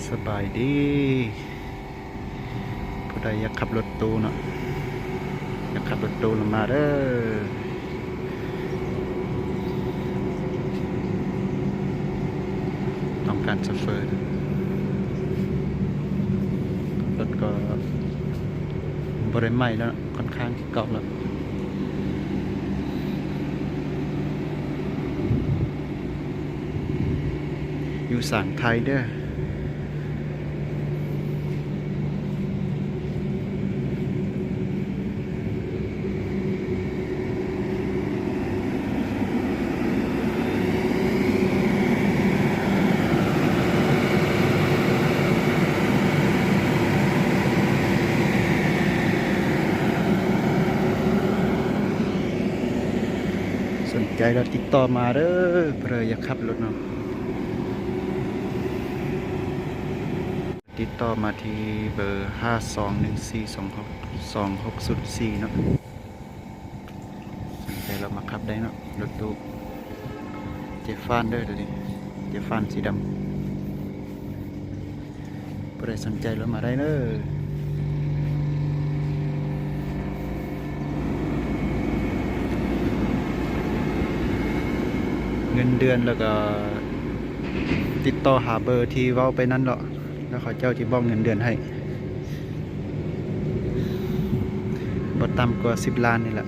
ສະບາຍດີ. ຜູ້ໃດຢາກຂັບລົດຕູ້ເນາະ, ຢາກຂັບລົດຕູ້ລະມາເດີ້. ຕ້ອງການໂຊເຟີ. ລົດກໍບໍ່ໄດ້ໃໝ່ແລ້ວເນາະ, ຂ້ອນຂ້າງຄືເກົ່າແລ້ວ. ຢູ່ສາງໄທເດີ້. ສົນໃຈແລ້ວຕິດຕໍ່ມາເດີ້, ເພື່ອຢາກຂັບລົດເນາະ. ຕິດຕໍ່ມາທີ່ເບີ ຫ້າສອງໜຶ່ງສີ່ສອງຫົກ ສອງຫົກສູນສີ່ເນາະ. ສົນໃຈລອງມາຂັບໄດ້ເນາະ, ລົດຕູ້ເຈຟານເດີ້ ໂຕນີ້ ເຈຟານສີດຳ. ຜູ້ໃດສົນໃຈລອງມາໄດ້ເດີ້. ເງິນເດືອນ ແລ້ວກໍຕິດຕໍ່ຫາເບີທີ່ເວົ້າໄປນັ້ນເນາະ, ແລ້ວເຂົາເຈົ້າຊິບອກເງິນເດືອນໃຫ້. ບໍ່ຕ່ຳກວ່າສິບລ້ານນີ້ແຫຼະ.